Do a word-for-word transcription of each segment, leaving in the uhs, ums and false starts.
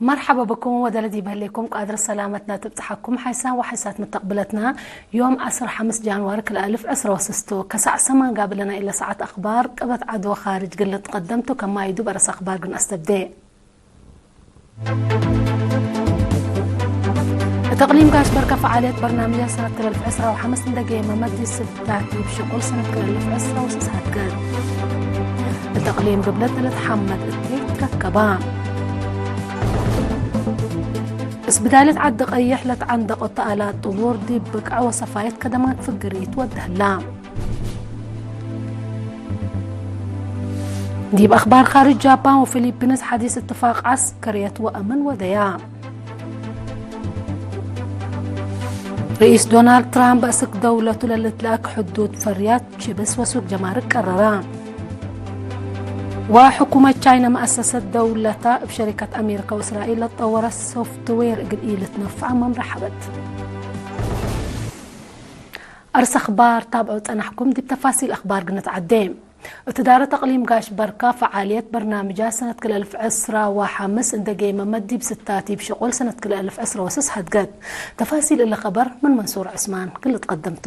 መርሐበ ብኩም ወደለ ዲብ ህሌኩም ቃድር ሰላመትና ትብጽሐኩም ሓይሳን ወሓይሳት መተቅብለትና። ዮም ዐስር ሐምስ ጃንዋሪ ክልኤ አልፍ ዕስራ ወስስቱ ከሳዕ ሰማን ጋብለና ኢለ ሰዓት አኽባር ቅበት ዐድ ወኻርጅ ግልት ቀደምቱ ከማይዱ በረስ አኽባር ግን አስተብዴ። እት እቅሊም ጋሽ በርከ ፈዓልየት በርናምጃት ሰነት ክልኤ አልፍ ዕስራ ወሐምስ እንደ ጌመመት ዲብ ስዳት ዲብ ሽቁል ሰነት ክልኤ አልፍ ዕስራ ወስስ ሀድገት። እት እቅሊም ግብለት ለልትሐመድ እቴ ትረከባ። እስብዳልየት ዐዲ ቀይሕ ለትዐንደቆ ተአላት ጥቡር ዲብ ብቅዐ ወሰፋየት ከደማት ፍግሪት ወደህላ። ዲብ አኽባር ካርጅ ጃፓን ወፊሊፒንስ ሐዲስ እትፋቅ ዐስከርየት ወአምን ወደያ። ርኢስ ዶናልድ ትራምፕ አስክ ደውለቱ ለልትለአክ ሕዱድ ፈርያት ችብስ ወሱቅ ጀማርክ ቀረረ። ወሕኩመት ቻይነ መአሰሰት ደውለታ እብ ሸሪከት አሜሪካ ወእስራኤል ለትጠወረ ሶፍትዌር እግል ኢልትነፈዐ መምረ ሐበት። አርስ አኽባር ታብዑ ጸናሕኩም፣ ዲብ ተፋሲል አኽባር ግንትዐዴ። እት እዳረት አቅሊም ጋሽ በርካ ፈዓልየት በርናምጃት ሰነት ክልኤ አልፍ ዕስራ ወሐምስ እንደ ጌመመት ዲብ ስታት ዲብ ሽቁል ሰነት ክልኤ አልፍ ዕስራ ወስስ ሀድገት። ተፋሲል እለ ኸበር ምን መንሱር ዑስማን ግልት ቀደምቱ።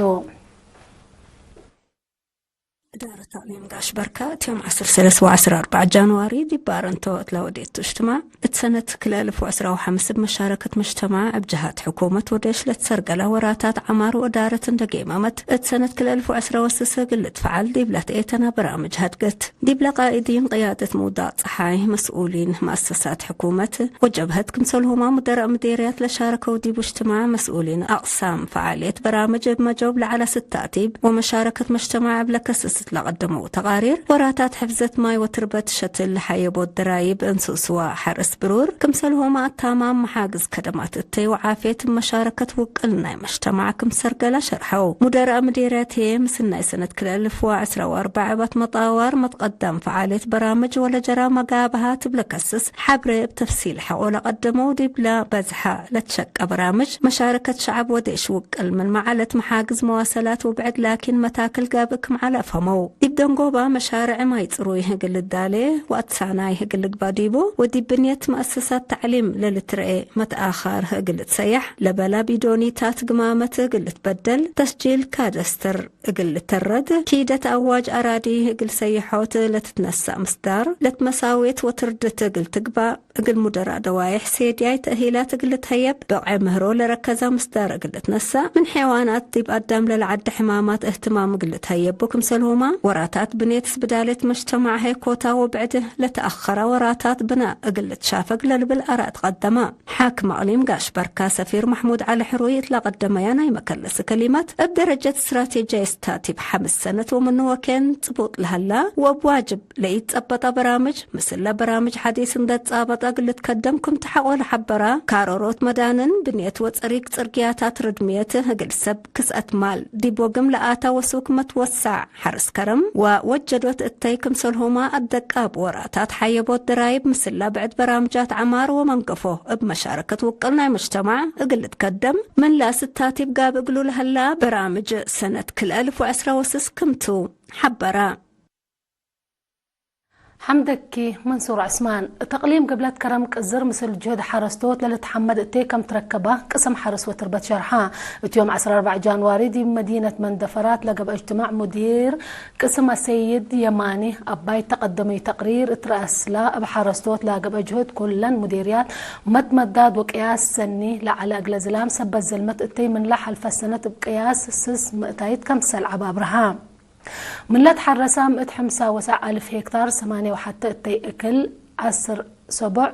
እዳረት አቅሊም ጋሽ በርካ እት ዮም ዐስር ሰለስ ወዐስር አርበዕ ጃንዋሪ ዲብ ባረንቶ እት ለወዴቱ እጅትማዕ፣ እት ሰነት ክልኤ አልፍ ወዕስራ ወሐምስ እብ መሻረከት መጅተማዕ እብ ጀሃት ሕኩመት ወዴሽ ለትሰርገለ ወራታት ዐማር ወእዳረት እንደ ጌመመት፣ እት ሰነት ክልኤ አልፍ ወዕስራ ወስስ እግል ልትፈዐል ዲብ ለትኤተና በራምጅ ሀድገት። ዲብለ ቃኢዲን ቅያደት ምውዳቅ ጸሓይ፣ መስኡሊን መአሰሳት ሕኩመት ወጀብሀት፣ ክምሰልሁመ ሙደራእ ምዴርያት ለሻረከው ዲቡ እጅትማዕ መስኡሊን አቅሳም ፈዓልየት በራምጅ እብ መጃውብ ለዐለ ስታቲብ ወመሻረከት መጅተማዕ እብ ለከስስት ለቀደመው ተቃሪር፣ ወራታት ሕፍዘት ማይ ወትርበት ሸትል ለሐየቦት ደራይብ እንሱስዋ ሐርስ ብሩር፣ ክምሰልሆመ አታማም መሓግዝ ከደማት እተይ ወዓፍየት እብ መሻረከት ውቅል ናይ መጅተማዕ ክም ሰርገላ ሸርሐው። ሙደራእ ምዴርያት ህዬ ምስል ናይ ሰነት ክልኤ አልፍ ወዐስራ ወአርበዕ እባት መጣዋር መትቀዳም ፈዓልየት በራምጅ ወለጀራ መጋብሃት እብ ለከስስ ሐብሬ እብ ተፍሲል ሐቆ ለቀደመው ዲብለ በዝሐ ለትሸቀ በራምጅ መሻረከት ሸዐብ ወዴሽ ውቅል ምን መዓለት መሓግዝ መዋሰላት ውብዕድ ላኪን መታክል ጋብእ ክም ዐለ አፍሀመው። ዲብ ደንጎባ መሻርዕ ማይ ጽሩይ እግል ልዳሌ ወአትሳናይ እግል ልግባእ ዲቡ ወዲብ ብንየት መአሰሳት ተዕሊም ለልትረኤ መትአኻር እግል ልትሰየሕ፣ ለበላ ቢዶኒታት ግማመት እግል ልትበደል፣ ተስጂል ካደስተር እግል ልተረድ፣ ኪደት አዋጅ አራዲ እግል ሰይሖት ለትትነሳእ ምስዳር፣ ለትመሳዌት ወትርድት እግል ትግባእ፣ እግል ሙደራእ ደዋይሕ ሴድያይ ተእሂላት እግል ልትሀየብ፣ ብቅዕ ምህሮ ለረከዛ ምስዳር እግል ልትነሳእ፣ ምን ሐይዋናት ዲብ አዳም ለለዐደ ሕማማት እህትማም እግል ልትሀየቡ፣ ክምሰልሁመ ወራታት ብኔት እስብዳሌት መጅተማዕ ሀይ ኮታ ወብዕድ ለተአኸራ ወራታት ብናእ እግል ልትሻፈግ ለልብል አራእ ትቀደመ። ሓክም አቅሊም ጋሽ በርካ ሰፊር መሕሙድ ዐሊ ሕሩይ እት ለቀደመያ ናይ መከለስ ከሊማት፣ እብ ደረጀት እስትራቴጅያይ ስታቲብ ሐምስ ሰነት ወምኑ ወኬን ጽቡጥ ለሀላ ወእብ ዋጅብ ለኢትጸበጠ በራምጅ፣ ምስለ በራምጅ ሐዲስ እንዴ ትጻበጠ እግል ልትከደም ክም ተሐቆ ለሐበራ፣ ካሮሮት መዳንን፣ ብንየት ወጸሪግ ጽርግያታት ርድምየት፣ እግል ሰብ ክስአት ማል ዲብ ወግም ለአታ ወሱክ መትወሳዕ፣ ሐርስ ከረም ወወጀዶት እተይ ክምሰልሁመ አደቃብ ወራታት ሐየቦት ደራይብ ምስለ ብዕድ በራምጃት ዐማር ወመንገፎ እብ መሻረከት ውቅል ናይ መጅተማዕ እግል ልትከደም ምን ለአስታቲብ ጋብ እግሉ ለሀላ በራምጅ ሰነት ክልኤ አልፍ ወዐስራ ወስስ ክምቱ ሐበረ። ሐምደኪ መንሱር ዑስማን። እት እቅሊም ግብለት ከረም ቅዝር ምስል ጅህድ ሐረስቶት ለልትሐመድ እቴ ከም ትረከበ ቅስም ሐርስ ወትርበት ሸርሐ። እት ዮም ዐስር አርበዕ ጃንዋሪ ዲብ መዲነት መንደፈራት ለገብአ እጅትማዕ ሙዲር ቅስም አሰይድ የማኒ አባይ ተቀደመዩ ተቅሪር እት ረአስላ እብ ሐረስቶት ለገብአ ጅህድ ኩለን ሙዴርያት መትመዳድ ወቅያስ ሰኒ ለዐለ እግለ ዝላም ሰበት ዘልመት እተይ ምንለ ሐልፈት ሰነት እብ ቅያስ ስስ ምእታይት ከምሰል ዐበ አብርሃ። ምን ለትሐረሰ ምእት ሐምሳ ወሰዕ አልፍ ሄክታር፣ ሰማንያ ወሐተ እተይ እክል፣ ዐስር ሰቦዕ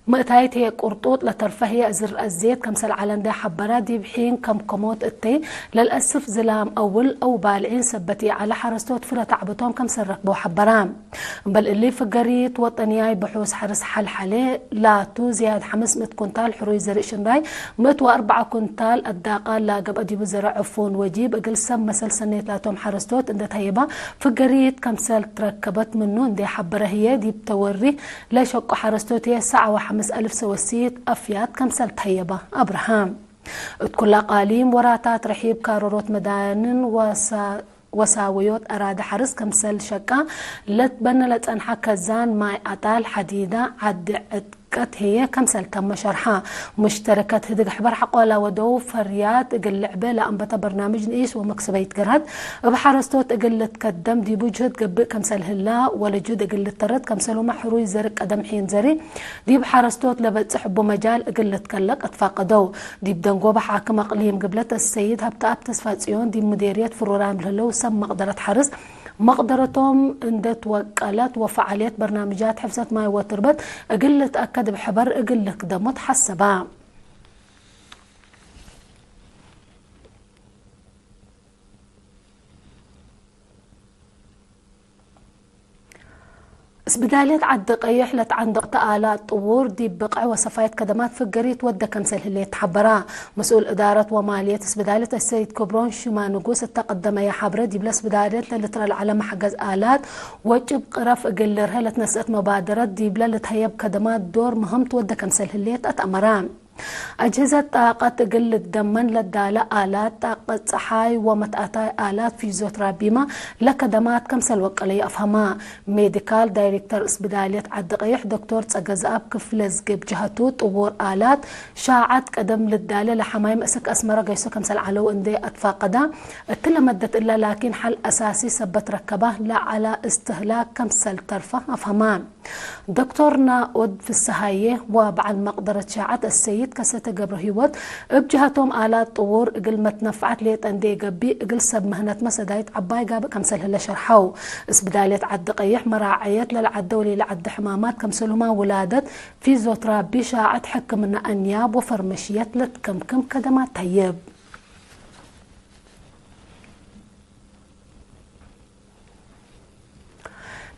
ምእታይት ህዬ ቁርጡጥ ለተርፈ ህዬ እዝር አዜት ከምሰል ዐለ እንዴ ሐበረ፣ ዲብ ሒን ከምከሞት እተይ ለልአስፍ ዝላም አውል አው ባልዒን ሰበት ኢዐለ ሐረስቶት ፍረ ተዕበቶም ከምሰል ረክበው ሐበረ። እምበል እሊ፣ ፍገሪት ወጠንያይ ብሑስ ሐርስ ሐልሐሌ ላቱ፣ ዝያድ ሐምስ ምእት ኩንታል ሕሩይ ዘርእ ሽንራይ፣ ምእት ወአርበዐ ኩንታል አዳቃል ለገብአ ዲቡ ዘርእ ዕፉን ወጂብ እግል ሰብ መሰል ሰኔት ላቶም ሐረስቶት እንዴ ተሀየበ፣ ፍገሪት ከምሰል ትረከበት ምኑ እንዴ ሐበረ ህዬ፣ ዲብ ተወሪ ለሸቁ ሐረስቶት ህዬ ሰዓ ወሐምስ አልፍ ሰወሲት አፍያት ከምሰል ተሀየበ አብርሃም። እት ኩለ አቃሊም ወራታት ርሒብ ካሮሮት መዳንን ወሳ-፣ ወሳውዮት አራዲ ሐርስ ከምሰል ሸቃ ለትበነ ለጸንሐ ከዛን ማይ አጣል ሐዲዳ ዐዲ ዕጥቅ እት ህዬ ከምሰል ተመ ሸርሐ። ሙሽተረከት ህድግ ሕበር ሐቆ ለወደው ፈርያት እግል ልዕበ ለአንበተ በርናምጅ ንኢሽ ወመክሰበይት ገርሀት እብ ሐረስቶት እግል ልትከደም ዲቡ ጅህድ ገብእ ከምሰል ህላ ወለጁድ እግል ልተረት ከምሰሉመ ሕሩይ ዘሪ ቀደም ሒን ዘሪ ዲብ ሐረስቶት ለበጽሕ እቡ መጃል እግል ልትከለቅ እትፋቀደው። ዲብ ደንጎበ ሓክም አቅሊም ግብለት አሰይድ ሀብተአብ ተስፋጽዮን ዲብ ሙዴርየት ፍሩራም ለህለው ሰብ መቅደረት ሐርስ መቅደረቶም እንዴ ትወቀለት ወፈዓልየት በርናምጃት ሕፍዘት ማይ ወትርበት እግል ልትአከድ እብ ሕበር እግል ልክደሞ ተሐሰባ። እስብዳልየት ዐዲ ቀይሕ ለትዐንደቀተ አላት ጥዉር ዲብ ብቅዕ ወሰፋየት ከደማት ፍገሪት ወደ ከምሰል ህሌት ተሐበራ። መስኡል እዳረት ወማልየት እስብዳልየት አሰይድ ክብሮን ሽማ ንጉስ እተ ቀደመየ ሐብረ፣ ዲብለ እስብዳልየት ለልትረል ዐለ መሕገዝ አላት ወጭብ ቅረፍ እግል ልርሀ ለትነስአት መባደረት ዲብለ ልትሀየብ ከደማት ዶር ምህምት ወደ ከምሰል ህሌት አትአመራ። አጅህዘት ጣቀት እግል ልትደመን ለዳለ አላት፣ ጣቀት ጸሓይ ወመትአታይ አላት ፊዚዮትራፒመ ለከደማት ከምሰል ወቀለዩ አፍሀማ። ሜዲካል ዳይሬክተር እስብዳልየት ዐዲ ቀይሕ ዶክቶር ጸገዝአብ ክፍለዝጌ ብጅሀቱ፣ ጥዉር አላት ሻዐት ቀደም ልዳለ ለሐማይም እስክ አስመረ ገይሶ ከምሰል ዐለው እንዴ አትፋቀዳ፣ እትለ መደት እለ ላኪን ሐል አሳሲ ሰበት ረከባ ለዐላ እስትህላክ ከምሰል ተርፈ አፍሀማ። ዶክቶር ናኦድ ፍሰሃዬ ወበዐል መቅደረት ሻዐት አሰይድ ከሰተ ገብረሂወት እብ ጀሀቶም፣ አላት ጥዉር እግል መትነፍዐት ሌጠ እንዴ ገብእ፣ እግል ሰብ ምህነትመ ሰዳይት ዐባይ ጋብእ ከምሰል ህለ ሸርሐው። እስብዳልየት ዐዲ ቀይሕ መራዐየት ለለዐደ ወሌለ ዐደ ሕማማት፣ ከምሰሉማ ውላደት፣ ፊዚዮትራፒ፣ ሻዐት ሕክምነ አንያብ ወፈርመሽየት ለትከምክም ከደማት ተህይብ።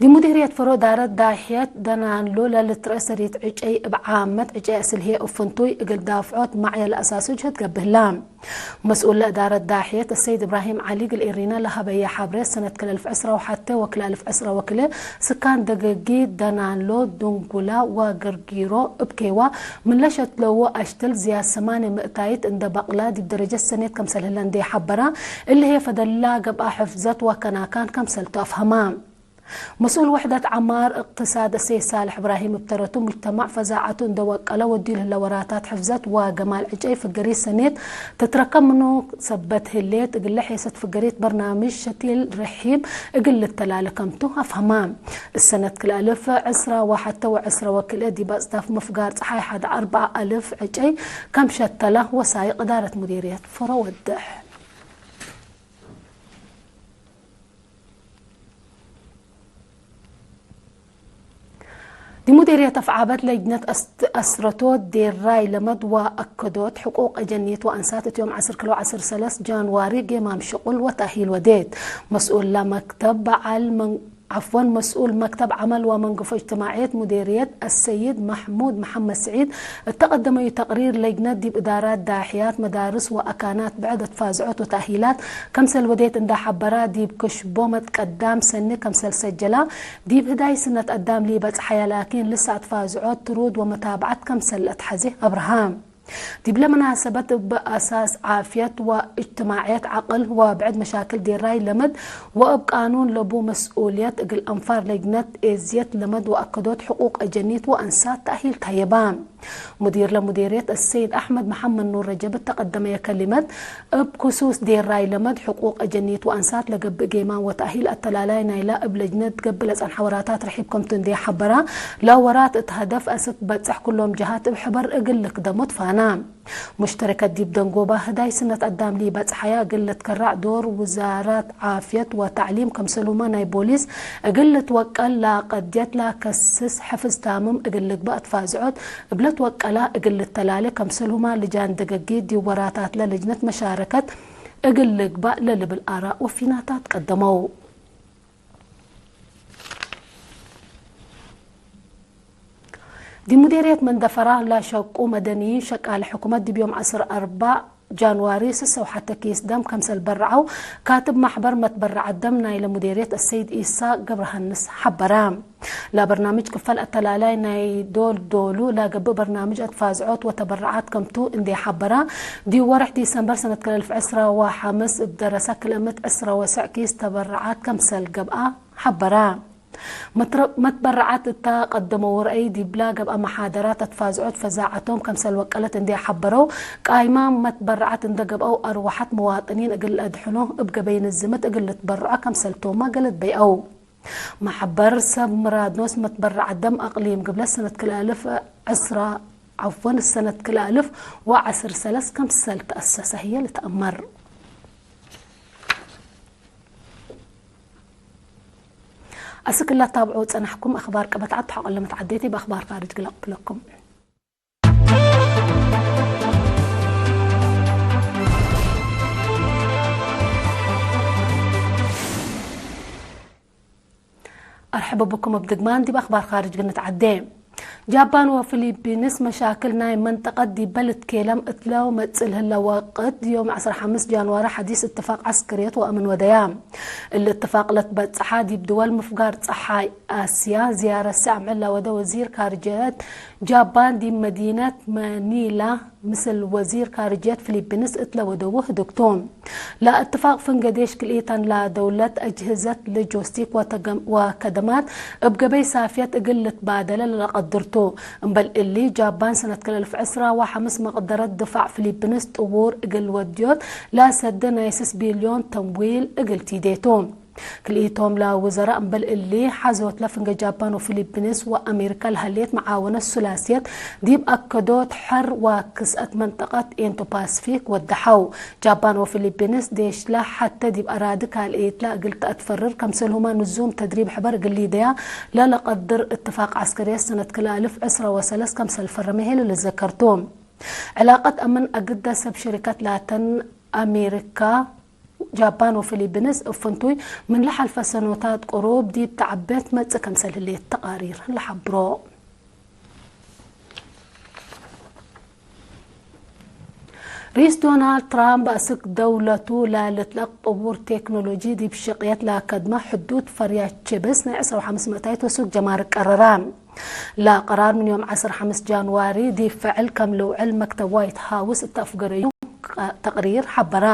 ዲብ ሙዲርየት ፈሮ እዳረት ዳሕየት ደናንሎ ለልትረአ ሰሪት ዕጨይ እብ ዓመት ዕጨይ አስል ህዬ እብ ፍንቱይ እግል ዳፍዖት ማዕየ ለአሳሱ ጅህድ ገብእ ህላ። መስኡል ለእዳረት ዳሕየት አሰይድ እብራሂም ዐሊ እግል ኤሪና ለሀበየ ሐብሬ፣ ሰነት ክል አልፍ ዕስራ ወሐቴ ወክል አልፍ ዕስራ ወክልኤ ስካን ደገጊ ደናንሎ፣ ዱንጉላ ወገርጊሮ እብ ኬዋ ምን ለሸትለዎ አሽትል ዝያድ ሰማንየ ምእታይት እንደ በቅላ ዲብ ደረጀት ሰኔት ከምሰል ህለ እንዴ ሐበራ፣ እሊ ህዬ ፈደላ ገብአ ሕፍዘት ወከናካን ከምሰልቱ አፍሀማ። መስኡል ውሕደት ዐማር እቅትሳድ አሰይድ ሳልሕ እብራሂም እብ ተረቱ፣ ሙጅተማዕ ፈዛዐቱ እንዴ ወቀለ ወዲዩ ለህለ ወራታት ሕፍዘት ወገማል ዕጨይ ፍገሪት ሰኔት ትትረከብ ምኑ ሰበት ህሌት፣ እግለ ሔሰት ፍገሪት በርናምጅ ሸቲል ርሒም እግል ልተላለ ከምቱ አፍሀማ። እሰነት ክል አልፍ ዕስራ ወሐቴ ወዕስራ ወክልኤ ዲብ አጽዳፍ ምፍጋር ጸሓይ ሐድ አርበዕ አልፍ ዕጨይ ከም ሸተለ ወሳይቅ እዳረት ሙዲርየት ፈሮ ወድሕ። ዲብ ሙዲርየት አፍዓበት ለጅነት አስት-፣ አስረቶት ዴራይ ለመድ ወአከዶት ሕቁቅ አጀኒት ወአንሳት እት ዮም ዐስር ክሎ ዐስር ሰለስ ጃንዋሪ ጌማም ሽቁል ወተእሂል ወዴት። መስኡል ለመክተብ በዐል መን-፣ ዐፍወን፣ መስኡል መክተብ ዐመል ወመንገፎ እጅትማዕየት ሙዲርየት አሰይድ መሕሙድ መሐመድ ስዒድ እተ ቀደመዩ ተቅሪር፣ ለጅነት ዲብ እዳራት ዳሕያት መዳርስ ወአካናት ብዕድ አትፋዝዖት ወተእሂላት ከምሰል ወዴት እንዳ ሐበራ፣ ዲብ ክሽቦ መትቀዳም ሰኒ ከምሰል ሰጀላ፣ ዲብ ህዳይ ስነት አዳም ሊበጽሐያ ላኪን ልሰዕ አትፋዝዖት ትሩድ ወመታብዐት ከምሰል ለአትሐዜ አብርሃ። ዲብለ መናሰበት እብ አሳስ ዓፍየት ወእጅትማዕየት ዐቅል ወብዕድ መሻክል ዴራይ ለመድ ወእብ ቃኑን ለቡ መስኡልየት እግል አንፋር ለጅነት ኤዝየት ለመድ ወአከዶት ሕቁቅ አጀኒት ወአንሳት ተእሂል ተሀየባ። ሙዲር ለሙዲርየት አሰይድ አሕመድ መሐመድ ኑር ረጀብ እተ ቀደመየ ከሊመት፣ እብ ክሱስ ዴራይ ለመድ ሕቁቅ አጀኒት ወአንሳት ለገብእ ጌማን ወተእሂል አተላላይ ናይላ እብ ለጅነት ገብእ ለጸንሐ ወራታት ርሒብ ከምቱ እንዴ ሐበራ፣ ለወራት እት ሀደፍ አስክ በጽሕ ኩሎም ጀሃት እብ ሕበር እግል ልክደሞ ትፋና። ሙሽተረከት ዲብ ደንጎባ ህዳይ ስነት አዳም ሊበጽሐያ እግል ልትከራዕ ዶር ውዛራት ዓፍየት ወተዕሊም ከምሰሉመ ናይ ቦሊስ እግል ልትወቀል ለቀድየት ለከስስ ሕፍዝ ታምም እግል ልግበእ ትፋዝዖት እብ ለትወቀላ እግል ልተላሌ ከምሰሉመ ልጃን ደገጊት ዲብ ወራታትለ ልጅነት መሻረከት እግል ልግበእ ለልብል አራእ ወፊናታት ቀደመው። ዲብ ሙዴርየት መንደፈራ ለሸቁ መደንይን ሸቃለ ሕኩመት ዲብ ዮም ዐስር አርበዕ ጃንዋሪ ስሰ ወሐተ ኪስ ደም ከምሰል በረዐው፣ ካትብ ማሕበር መትበረዐት ደም ናይለ ሙዴርየት አሰይድ ኢሳ ገብረሃንስ ሐበረ። ለበርናምጅ ክፈል አተላላይ ናይ ዶል ዶሉ ለገብእ በርናምጅ አትፋዝዖት ወተበረዓት ከምቱ እንዴ ሐበረ፣ ዲብ ወርሕ ዲሰምበር ሰነት ክልኤ አልፍ ዕስራ ወሐምስ እብ ደረሰ ክልኤ ምእት ዕስራ ወሰዕ ኪስ ተበረዓት ከምሰል ገብአ ሐበረ። መትረ-፣ መትበረዓት እተ ቀደመው ረአይ ዲብላ ገብአ መሓደራት አትፋዝዖት ፈዛዐቶም ከምሰል ወቀለት እንዴ ሐበረው፣ ቃይማ መትበረዓት እንደ ገብአው አርወሐት መዋጥኒን እግል ለአድሕኖ እብ ገበይ ንዝምት እግል ልትበረዖ ከምሰልቶማ ገለድ በይአው። መሕበር ሰብ ምራድኖስ መትበረዓት ደም አቅሊም ግብለት ሰነት ክልኤ አልፍ ዕስራ፣ ዐፍወን፣ ሰነት ክልኤ አልፍ ወዐስር ሰለስ ከምሰል ተአሰሰ ህዬ ልትአመር። አስክ ለታብዑ ጸናሕኩም አኽባር ቀበት ዐድ ተሐቆ ለመትዓዴቲ በአኽባር ካርጅ ግለቅብለኩም። አርሐበ ብኩም እብ ድግማን ዲብ አኽባር ካርጅ ግንትዓዴ። ጃባን ወፊሊፒንስ መሻክል ናይ መንጠቀት ዲበ ልትኬለም እትለ መጽእ ለህለ ወቅት፣ ዮም ዐስር ሐምስ ጃንዋሪ ሐዲስ እትፋቅ ዐስክርየት ወአምን ወደያ። እሊ እትፋቅ ለትበጽሐ ዲብ ድወል ምፍጋር ጸሓይ አስያ ዝያረት ሰአምዕል ለወደ ወዚር ካርጅየት ጃባን ዲብ መዲነት መኒላ ምስል ወዚር ካርጅየት ፊሊፒንስ እት ለወደዉ ህድግ ቱ። ለእትፋቅ ፍንገዴሽ ክልኢተን ለደውለት አጅህዘት ሎጂስቲክ ወተገም-፣ ወከደማት እብ ገበይ ሳፍየት እግል ልትባደለ ለለቀድር ቱ። እምበል እሊ፣ ጃባን ሰነት ክልኤ አልፍ ዕስራ ወሐምስ መቅደረት ድፋዕ ፊሊፒንስ ጥዉር እግል ወድዮት ለሰደ ናይ ስስ ቢልዮን ተምዊል እግል ቲዴ ቱ። ክልኢቶም ለውዘራእ እምበል እሊ፣ ሐዞት ለፍንገ ጃባን ወፊሊፒንስ ወአሜሪካ ለሀሌት መዓወነት ሱላስየት ዲብ አከዶት ሐር ወክስአት መንጠቀት ኤንቶ ፓስፊክ ወደሐው። ጃባን ወፊሊፒንስ ዴሽለ ሐተ ዲብ አራዲ ካልአይትለ እግል ተአትፈርር ከምሰልሁመ ንዙም ተድሪብ ሕበር እግል ሊደያ ለለቀድር እትፋቅ ዐስከርየት ሰነት ክልኤ አልፍ ዕስራ ወሰለስ ከምሰል ፈረመ ህዬ ልዘከር ቱ። ዕላቀት አምን አግደ ሰብ ሸሪከት ላተን አሜሪካ፣ ጃባን ወፊሊፒንስ እብ ፍንቱይ ምን ለሐልፈ ሰኖታት ቅሩብ ዲብ ተዐቤት መጽእ ከምሰል ህሌት ተቃሪር ለሐብሮ። ርኢስ ዶናልድ ትራምፕ አስክ ደውለቱ ለልትለቅ ጥቡር ቴክኖሎጂ ዲብ ሽቅየት ለከድመ ሕዱድ ፈርያት ችብስ ናይ ዕስራ ወሐምስ ምእታይት ወሱግ ጀማርክ ቀረረ። ለቀራር ምን ዮም ዐስር ሐምስ ጃንዋሪ ዲብ ፍዕል ከም ልውዕል መክተብ ዋይት ሃውስ እት አፍገረዩ ተቅሪር ሐበራ።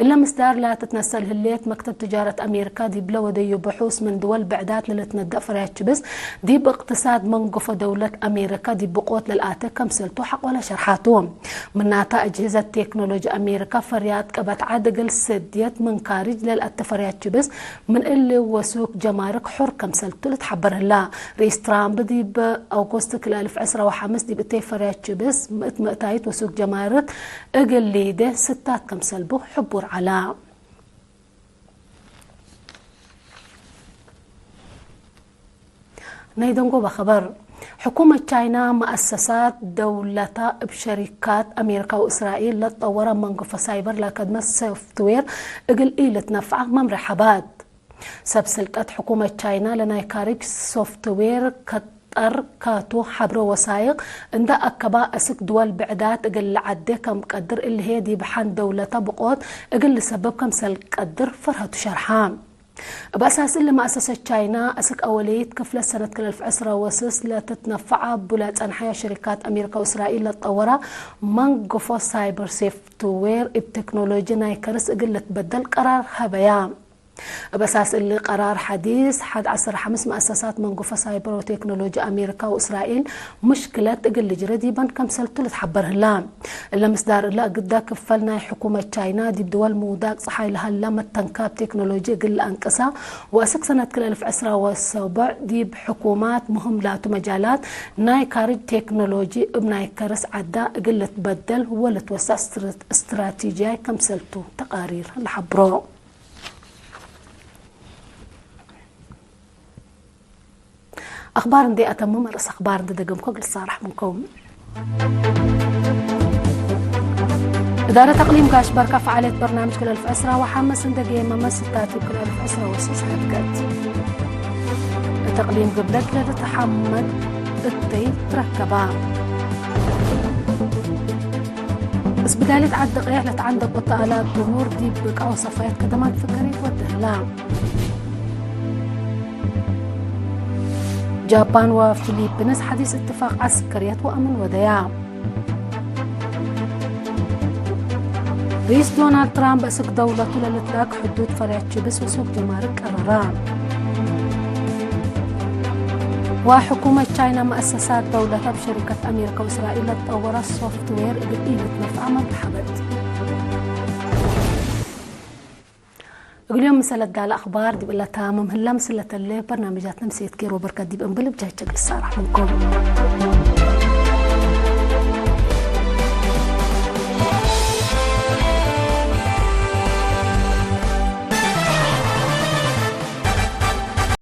እለ ምስዳር ለትትነሰል ህሌት፣ መክተብ ትጃረት አሜሪካ ዲብለ ወደዩ ብሑስ ምን ድወል ብዕዳት ለልትነደቅ ፈርያት ችብስ ዲብ እቅትሳድ መንገፎ ደውለት አሜሪካ ዲብ ብቆት ለልአተ ከምሰልቱ ሐቆለ ሸርሓቱ። ምናተ፣ አጅህዘት ቴክኖሎጂ አሜሪካ ፈርያት ቀበት ዐድ እግል ሰድየት ምን ካርጅ ለልአተ ፈርያት ችብስ ምን እሊ ወሱክ ጀማርክ ሑር ከምሰልቱ ልትሐበር ህላ። ርኢስ ትራምፕ ዲብ አውጎስት ክልኤ አልፍ ዕስራ ወሐምስ ዲብ እተይ ፈርያት ችብስ ምእት ምእታይት ወሱክ ጀማርክ እግል ሊዴ ስታት ከምሰልቡ ሕቡር ዐላ። ናይ ደንጎበ ኸበር። ሕኩመት ቻይና መአሰሳት ደውለታ እብ ሸሪካት አሜሪካ ወእስራኤል ለትጠወረ መንገፎ ሳይበር ለከድመ ሶፍትዌር እግል ኢልትነፍዐ መምሬ ሐባት። ሰብ ስልጠት ሕኩመት ቻይና ለናይ ካርጅ ሶፍትዌር ከጠር ካቱ ሐብረ ወሳይቅ እንደ አከባ፣ አስክ ድወል ብዕዳት እግል ለዐዴ ከም ቀድር እሊ ህዬ ዲብ ሐን ደውለተ ብቆት እግል ልሰብብ ከምሰል ቀድር ፈርሀቱ ሸርሐ። እብ አሳስ እሊ መአሰሰት ቻይና አስክ አወለይት ክፍለት ሰነት ክልኤ አልፍ ዕስራ ወስስ ለትትነፈዐ እቡ ለጸንሐያ ሸሪካት አሜሪካ ወእስራኤል ለትጠወራ መንገፎ ሳይበር ሶፍትዌር እብ ቴክኖሎጂ ናይ ከርስ እግል ልትበደል ቀራር ሀበያ። እብ አሳስ እሊ ቀራር ሐዲስ ሐድ ዐስር ሐምስ መአሰሳት መንገፎ ሳይበር ወቴክኖሎጂ አሜሪካ ወእስራኤል ሙሽክለት እግል ልጅረ ዲበን ከምሰልቱ ልትሐበር ህላ። እለ ምስዳር እለ እግዳ ክፈል ናይ ሕኩመት ቻይና ዲብ ድወል ምውዳቅ ጸሓይ ለሀላ መተንካብ ቴክኖሎጂ እግል ለአንቅሳ ወአስክ ሰነት ክልኤ አልፍ ዕስራ ወሰቡዕ ዲብ ሕኩማት ምህም ላቱ መጃላት ናይ ካርጅ ቴክኖሎጂ እብ ናይ ከርስ ዐዳ እግል ልትበደል ወልትወሰዕ ስትር-፣ ስትራቲጂያይ ከምሰልቱ ተቃሪር ለሐብሮ። አኽባር እንዴ አተምም፣ ርእስ አኽባር እንዴ ደገምኮ እግል ሳራሕ ምንኩም። እዳረት አቅሊም ጋሽ በርካ ፈዓልየት በርናምጅ ክልኤ አልፍ ዕስራ ወሐምስ እንዴ ገየመመ ስታቲብ ክልኤ አልፍ ዕስራ ወስስ ሀድገት። እት አቅሊም ግብለት ለልትሐመድ እተይ ትረከባ። እስብዳልየት ዐዲ ቅሬሕ ለተዐንደቁ ተአላት ድሁር ዲብ ብቃ ወሰፋየት ከደማት ፍገሪት ወደህላ። ጃፓን ወፊሊፒንስ ሐዲስ እትፋቅ ዐስከርየት ወአምን ወደያ። ርኢስ ዶናልድ ትራምፕ አስክ ደውለቱ ለልትላክ ሕዱድ ፈርያት ችብስ ወሱቅ ጀማርክ ቀረራ። ወሕኩመት ቻይና መአሰሳት ደውለት እብ ሸሪከት አሜሪከ ወእስራኤል ለትጠወረ ሶፍትዌር እግል ኢልትነፍዐ መብሐበት። እግል ዮም ምሰለት ዳለ አክባር ዲብ እለ ታምም ህላ፣ ምስል ለተሌ በርናምጃት ነምሰየት ኬር ወበርከት ዲብ እንብል እብ ጃጀግ ልሳራሕ ምንኩም።